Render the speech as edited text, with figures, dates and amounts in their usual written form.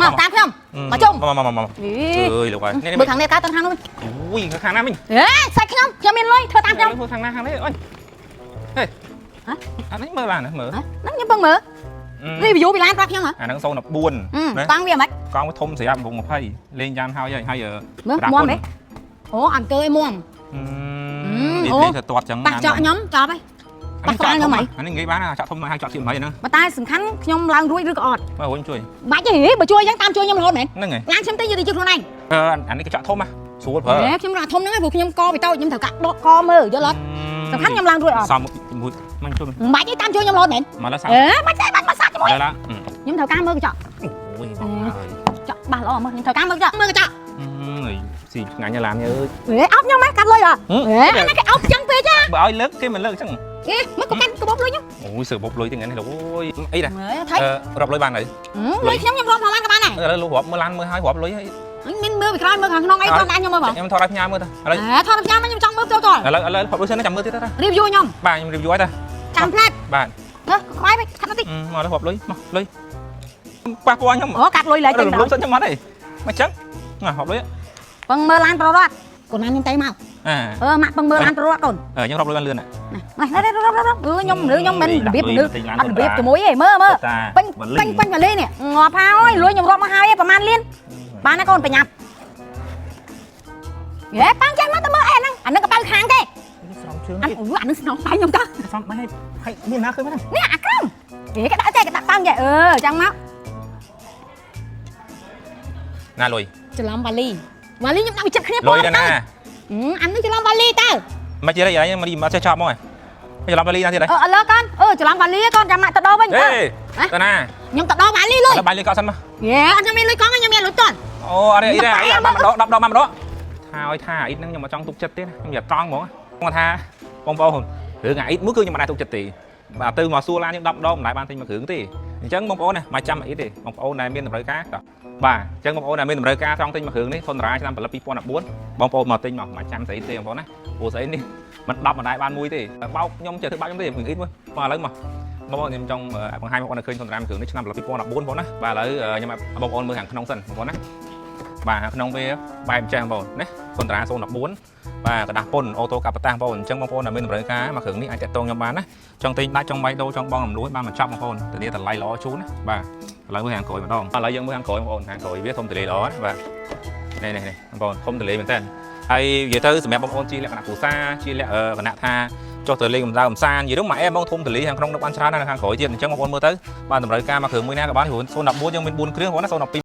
មកតាមខ្ញុំមកជុំ មកមកមកមក អី អើយលោកហើយនេះ មើលខាងនេះតើទៅខាងនោះ អូយខាងណាមិញ ហេសាច់ខ្ញុំខ្ញុំមានលុយធ្វើតាមខ្ញុំ ធ្វើខាងណាខាងនេះអូយហេ ហ៎ អានេះមើលឡានណាមើល ហ៎ហ្នឹងខ្ញុំពឹងមើល review ពីឡានប្រាប់ខ្ញុំហ៎ អាហ្នឹង014ណា តាំងវាមិន កង់វាធំស្រាប់វង20លេងយ៉ានហើយហើយហើយ មើលមុំហ៎អូអង្គើឲ្យមុំ នេះលេងទៅទាត់ចឹង ប៉ះចောက်ខ្ញុំចប់ហើយ ប៉ះក្បាលខ្ញុំហី អានេះនិយាយបានចောက်ធំហើយចောက်ទៀតមិនហ្នឹង ប៉ុន្តែសំខាន់ខ្ញុំឡើងរួចឬក៏អត់ មើលវិញជួយ បាច់ទេបើជួយអញ្ចឹងតាមជួយខ្ញុំរហូតមែន ហ្នឹងហើយ ឡានខ្ញុំទៅយកទៅជួយខ្លួនឯង អឺអានេះក៏ចောက်ធំហ៎ស្រួលប្រើ ហេខ្ញុំរកធំហ្នឹងហើយព្រោះខ្ញុំកពីតូចខ្ញុំត្រូវកាក់ដកកមើលយល់អត់សំខាន់ខ្ញុំឡើងរួចអត់ សំមួយមិនជួយ មិនបាច់ទេតាមជួយខ្ញុំរហូតមែន មកលើសា អេបាច់ទេបាច់មកសាច់ជាមួយ លើឡា ខ្ញុំត្រូវការមើលកញ្ចក់ អូយបងហើយ ចក់បាសល្អមើលខ្ញុំត្រូវការមើលកញ្ចក់មើលកញ្ចក់ អើយស៊ីឆ្ងាញ់ឡានអើយ អេអោបខ្ញុំហ៎កាត់លុយអត់អេអានេះគេអោបចឹងពេកចា បើឲ្យលើកគេមិនលើកចឹង អេមកក៏កាន់កបោបលុយខ្ញុំ អូយសើបបលុយទាំងនេះលោកអូយអីដែរ មើលថៃ អឺរាប់លុយបានហើយ លុយខ្ញុំខ្ញុំរាប់ប្រហែលក៏បានដែរ ឥឡូវលោករាប់មើលឡានមើលហើយរាប់លុយហើយ មានមើលពីក្រោយមើលខាងក្នុងអីផងដែរខ្ញុំមើលបង ខ្ញុំថតឲ្យផ្ញើមើលទៅឥឡូវ អេថតផ្ញើមកខ្ញុំចង់មើលចូលត ឥឡូវឥឡូវរាប់លុយសិនចាំមើលទៀតទៅ review ខ្ញុំ បាទខ្ញុំ review ឲ្យទៅ ចាំផ្លែត បាទ មើលក្បែរវិញខាត់តិច មកឥឡូវរាប់លុយមកលុយប៉ះពាល់ខ្ញុំ អូកាត់លុយឡើយ រំលោភសិនខ្ញុំអត់ទេមកចឹងណារាប់លុយ ពឹងមើលឡានប្ររត់កូនណាខ្ញុំទៅមក អា អឺម៉ាក់ពឹងមើលឡានប្ររត់កូន ខ្ញុំរាប់លុយបានលឿន ណានេះរត់រត់រត់អឺខ្ញុំឬខ្ញុំមិនរបៀបឬអត់របៀបជាមួយទេមើលមើលពេញពេញពេញវ៉ាលីនេះងាប់ហើយលុយខ្ញុំរាប់មកហើយប្រហែលលានបានណាកូនប្រញាប់យេប៉ាំងចេះមកទៅមើលអេហ្នឹងអាហ្នឹងកប៉ៅខាងទេ ស្រោមជើង អាអាហ្នឹងស្នងដៃខ្ញុំតើ ស្រោមដៃឲ្យមានណាឃើញមែន នេះអាក្រមគេគេដាក់ចេះគេដាក់ប៉ាំងចេះអឺចាំមក ណាលុយ ច្រឡំវ៉ាលីវ៉ាលីខ្ញុំដាក់វិចិត្រគ្នា លុយដល់ណា អានេះច្រឡំវ៉ាលីតើ មកទៀតអីមកមកចេះចប់មកហើយច្រឡំវ៉ាលីណាទៀតអី អឺឥឡូវកូនអឺច្រឡំវ៉ាលីកូនចាំម៉ាក់ទៅដោវិញ ហេតាណា ខ្ញុំទៅដោវ៉ាលីលុយ ដល់បាយលុយកក់សិនមក យេអត់ខ្ញុំមានលុយកង់ខ្ញុំមានលុយតន់ អូអត់ទេអីទេអី10ដង10ដងមកម្ដងថាឲ្យថាអ៊ីតហ្នឹងខ្ញុំមកចង់ទុកចិត្តទេណាខ្ញុំនិយាយត្រង់ហ្មងគាត់ថាបងប្អូនរឿងអាអ៊ីតមួយគឺខ្ញុំមិនដែរទុកចិត្តទេបាទទៅមកសួរឡានខ្ញុំ10ដងមិនដែរបានទិញមួយគ្រឿងទេអញ្ចឹងបងប្អូនណាមកចាំអាអ៊ីតទេបងប្អូនដែលមានតម្រូវការតោះបាទអញ្ចឹងបងប្អូនដែលមានតម្រូវការចង់ទិញមួយគ្រឿងនេះធនរាឆ្នាំផលិត2014បងប្អូនមកទិញមកមកចាំស្អីទេបងប្អូនណាព្រោះស្អីនេះមិន10មិនដែរបានមួយទេបោកខ្ញុំចេះធ្វើបាក់ខ្ញុំទេរឿងអ៊ីតមួយមកឥឡូវមកបងប្អូនខ្ញុំចង់បង្ហាញបងប្អូនឲ្យឃើញធនរាមគ្រឿងនេះឆ្នាំផលិត2014បងប្អូនណាបាទឥឡូវខ្ញុំឲ្យបងប្អូនមើលខាងក្នុងសិនបងប្អូនណាបាទខាងក្នុងវាបែបចេះបងប្អូនណាធនរា014បាទกระดาษពុនអូតូកាប់ប៉តាបងប្អូនអញ្ចឹងបងប្អូនដែលមានតម្រូវការមកគ្រឿងនេះអាចតាក់ទងខ្ញុំបានណាចង់ទិញដាច់ចង់បាយដូរចង់បងរំលួយបានមកចាប់បងប្អូនធានាតម្លៃល្អជូនណាបាទឥឡូវមើលខាងក្រោយម្ដងឥឡូវយើងមើលខាងក្រោយបងប្អូនខាងក្រោយវាធំទលាយល្អណាបាទនេះនេះនេះបងប្អូនធំទលាយមែនតើហើយនិយាយទៅសម្រាប់បងប្អូនជាលក្ខណៈគ្រួសារជាលក្ខណៈថាចុះទៅលេងកម្ដៅកម្សាន្តនិយាយទៅមួយអែបងធំទលាយខាងក្នុងនឹកបានច្រើនណាស់ខាងក្រោយទៀតអញ្ចឹងបងប្អូនមើលទៅបានតម្រូវការមកគ្រឿងមួយណាក៏បានព្រោះ014យើងមាន4គ្រឿងបងណា012